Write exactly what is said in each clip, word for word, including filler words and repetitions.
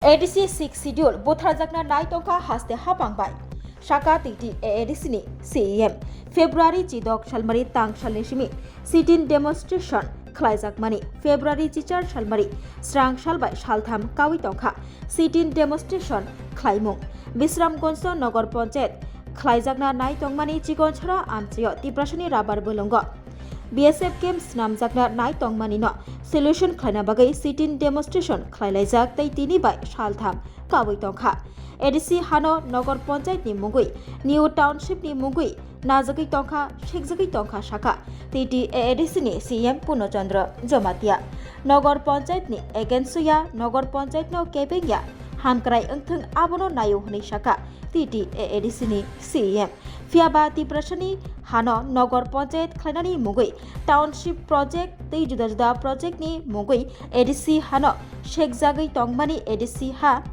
A D C sixth schedule butharjakna nai tongkha haste hapang bai, saka T T A A D C ni C E M. February chidok salmari tang salni simi sit-in demonstration khlaijakmani, February chichar salmari srang salbai saltham kawi tongkha sit-in demonstration khlaimung. Bisramganj Nagar Panchayat khlaijakna nai tongmani Chikonchara amchaio Tiprasani Rabar Bolongo B S F camp snamjakna nai tongmani no solution khlaina bagwi sit-in demonstration khlailaijak tei tini bai saltham kawi tongkha. A D C hano Nagar Panchayat ni mungwi, New Township ni mungwi najagwi tongkha, sekjagwi tongkha saka T T A A D C ni C E M Purno Chandra Jamatia. Nagar Panchayat ni against o ya, Nagar Panchayat no kebeng ya, hamkrai wngthwng abono naio hwnwi saka T T A A D C ni C E M. Phiyaba Tiprasani hano Nagar Panchayat khlainani mungwi township project tei juda juda project ni mungwi A D C hano sekjagwi tongmani A D C ha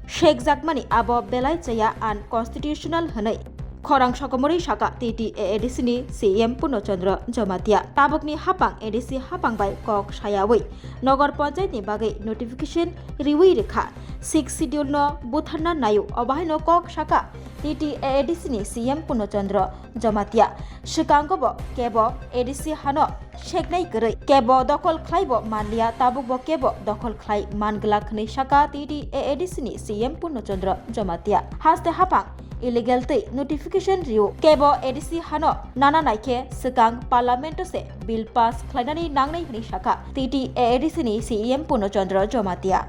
sekjakmani abo belai chaya unconstitutional hwnwi khorang sokomorwi saka T T A A D C ni C E M Purno Chandra Jamatia. Tabukni hapang A D C hapang bai kok sayawi Nagar Panchayat ni bagwi notification riwi rikha. Sixth schedule no butharna naio, obahaino kok saka T T A A D C ni C E M Purno Chandra Jamatia. Swkango bo kebo A D C hano seknai kwrwi, kebo dokhol khlai bo manliya, tabuk bo kebo dokhol khlai man glak hwnwi saka T T A A D C ni C E M Purno Chandra Jamatia. Haste hapang illegal tei notification riu, kebo A D C hano nana naikhe swkang parliament o se bill pass khlainani nangnai hwnwi saka T T A A D C ni C E M Purno Chandra Jamatia.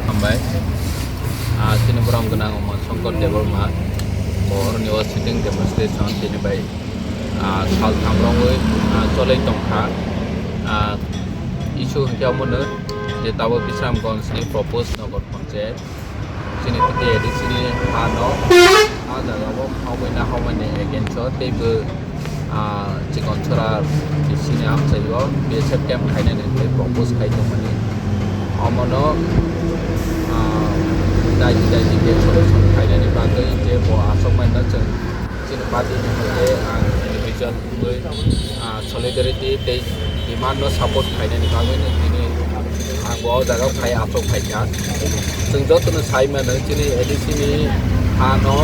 Hambai. Ah, chini borom gwnang omo Shankar Debbarma. Bo oroni o sitting demonstration tini bai, ah, sal tham rongwi, ah, cholai tongkha. Ah, issue hwnkhe omono je tabuk Bisramganj ni proposed Nagar Panchayat. Chini T T A A D C ni hano, ah, jaga o hawmai na hawmai ni against o teibo ah, Chikonchara D C ni amchaio B S F camp khainani tei propose khai tongmani. Omono, ah, daiji daiji khe solution khainani bagwi je bo achukmani no chwng chini party ni hoite ang individual wngwi, ah, solidarity tei demand no support khainani bagwi no tini ang bo o jaga o phai achuk phaikha. Chwng jotono sai mano chini A D C ni hano,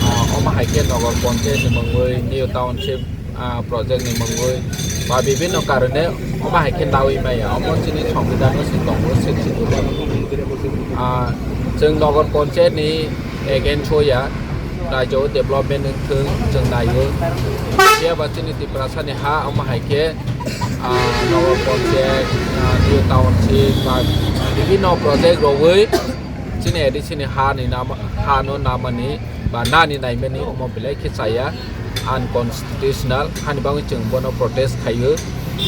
ah, omo hai khe Nagar Panchayat ni mungwi, New Township, ah, project ni mungwi ba bibhinno karone omo hai khe nawi maya. Omo chini Songbidan o se tongo, sixth schedule o. Ah, chwng Nagar Panchayat ni against o ya, rajyo development wngthwng chwng naio. Phiya ba chini Tiprasa ni ha omo hai khe, ah, Nagar Panchayat, ah, New Township ba bibhinno project rogwi chini A D C ni ha ni nama, ha no namani ba nani naimani omo belai khe chaya, unconstitutional, hani bagwi chwng bono protest khaio.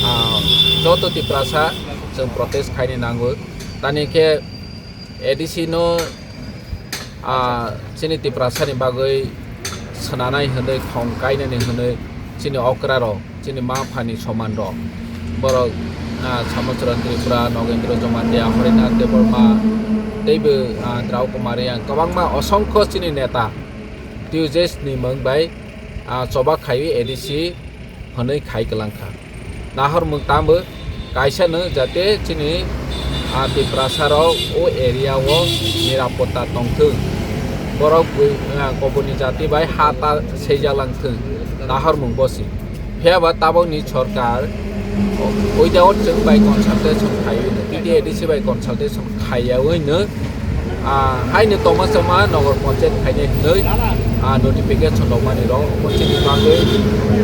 Ah, joto Tiprasa chwng protest khaini nango. Tani khe A D C no, ah, chini Tiprasa ni bagwi swnanai hwnwi, khong kainani hwnwi chini okra rok, chini ma phani soman rok, borok, ah, Samochron Tripura, Nogendra Jamatia, Harinath Debbarma, teibo, ah, Drau Kumar Reang, kwbangma osongkho chini neta Tuesdays ni mung bai, ah, choba khaiwi A D C hwnwi khai kwlangkha. Nahormung tamo kaisa no jate chini, ah, Tiprasa rok o area o nirapotta tongthwng. Borok bui, ah, koboni jati bai ha ta seijak langthwng. Nahormung bosi. Phiya ba tabok ni sorkar without chwng bai consultation khaiwi no, T T A D C bai consultation khaiyawi no, ah, haino tongma chama Nagar Panchayat khainai hwnwi, ah, notification rwmani rok omo chini bagwi,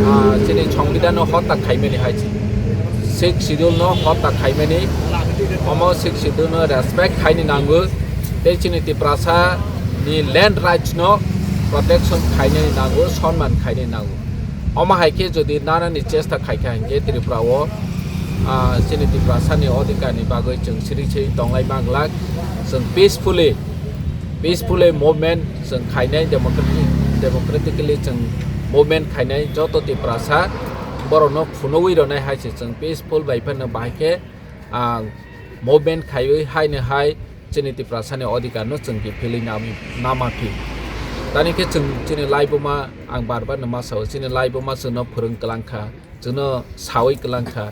ah, chini Songbidan no hota khaimani hai se. Sixth schedule no hota khaimani, omo sixth schedule no respect khaini nango, tei chini Tiprasa ni land rights no protection khainani nango, sonman khainani nango. Omo hai khe jodi nanani chesta khaikha hinkhe Tripura o, ah, chini Tiprasa ni odhikar ni bagwi chwng siri se tonglai manglak, chwng peacefully, peacefully movement chwng khainai, democratic, democratically chwng movement khainai, joto Tiprasa borokno phunugwi rwnai hai se chwng peaceful bai phano bahai khe, ah, movement khaiwi haino hai chini Tiprasani odhikar no chwng kiphilwi nam-, nama phi. Tani khe chwng chini laibuma, ang bar bar no ma sao, chini laibuma chwngno phwrwng kwlang kha, chwngno sawi kwlang kha,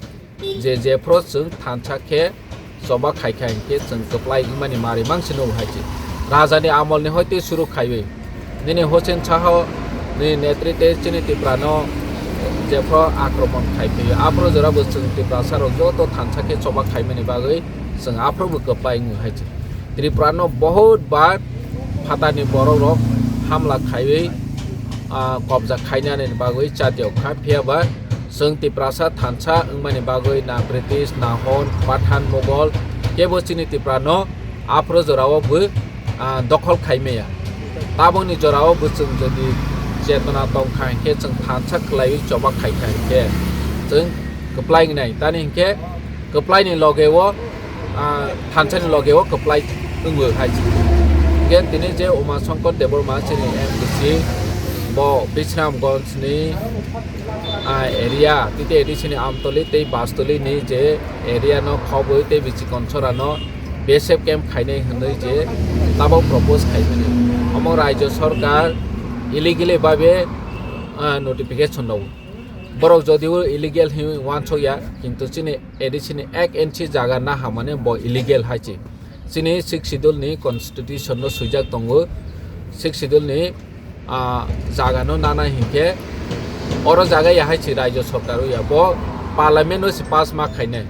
je jephru chwng thansa khe choba khai khai hinkhe chwng kwplai wngmani mari mangsi nugo hai se. Raja ni amol ni hoite suru khaiwi nini Hussein Saha ni netrite chini Tripura no jephru akromon khai phaiwi, aphuru jora bo chwng Tiprasa rok joto thansa khe choba khaimani bagwi chwng aphuru bo kwplai wngo hai se. Tripura no bahut bar phatani borok rok hamla khaiwi, ah, kobja khainani bagwi chatiyok kha, phiya ba chwng Tiprasa thansa wngmani bagwi na British, na Hon, Pathan, Mughal kebo chini Tripura no aphuru jorao bo, ah, dokhol khai maya. Tabukni jorao bo chwng jodi chetona tong kha hinkhe chwng thansa khwlaiwi choba khai kha hinkhe chwng kwplai wngnai. Tani hinkhe kwplai ni loge o, ah, thansa ni loge o kwplai wngwi hai se. Hinkhe tini je Uma Shankar Debbarma chini M D C bo Bisramganj ni, ah, area, tei tei A D C ni Amtoli tei Bastoli ni je area no khobwi tei bisi Konsora no B S F camp khainai hwnwi je tabok propose khaimani. Omo Rajya Sarkar illegally babe, ah, notification rw. Borok jodibo illegal hinwi wansokya, kintu chini A D C ni ek inch jaga naha mane bo illegal hai se. Chini Sixth Schedule ni constitution no swijak tongo. Sixth Schedule ni, ah, jaga no nana hinkhe oro jaga ya hai se Rajya Sarkar ya. Bo parliament no se pass ma khainai.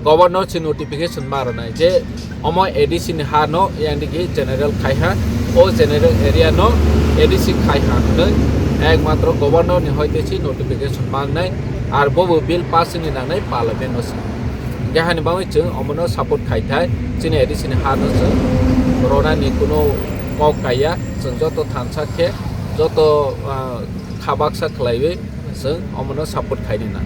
Governor se notification ma rwnai je omo A D C ni ha no yang digi general khai ha, o general area no A D C khai ha hwnwi ekmatro governor ni hoite se notification ma wngnai, ar bo bo bill pass ni nangnai parliament no se. Hinkhe hani bagwi chwng omo no support khai thai, chini A D C ni ha no chwng rona ni kuno kok kaiya, chwng joto thansa khe joto, ah, kha baksa khwlaiwi chwng omo no support khai ni nang.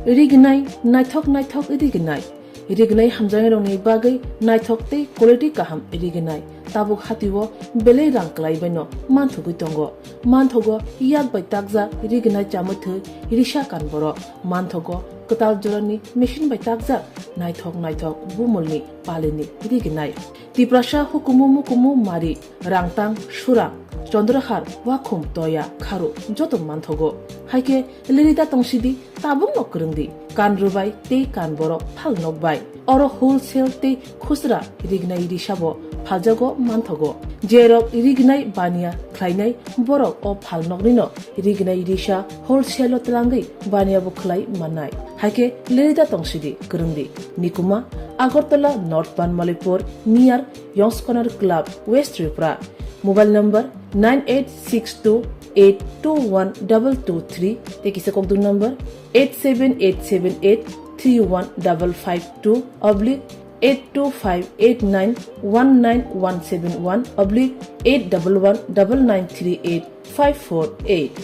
Rignai, naithok naithok rignai. Rignai hamjaknairokni bagwi naithok tei quality kaham rignai. Tabuk hatio belai rang kwlai baino manthogwi tongo. Manthogo yak bai takjak rignai chamwi thwi risa kan borok. Manthogo kwtal jorani machine bai takjak naithok naithok bumulni palini rignai. Tiprasa hukumu mukumu mari, rangtang, surang, chondrahar, wakhum, toya, kharu joto manthogo. Haikhe lirida tongsidi, tabukno kwrwngdi, kan rwbai tei kan borok phal nokbai. Oro wholesale tei khusra rignai risabo phaljago manthogo. Jerok rignai baniya khlainai borok o phal noknino rignai risa wholesale o twlangwi baniya bo khlai mannai. Haikhe lirida tongsidi kwrwngdi. Nikuma, Agartala North Banmalipur, near Yongskonar Club, West Tripura. Mobile number nine eight six two eight two one double two three, tei kisa kokdung number eight seven eight seven eight three one double five two oblique eight two five eight nine one nine one seven one oblique eight double one double nine three eight five four eight.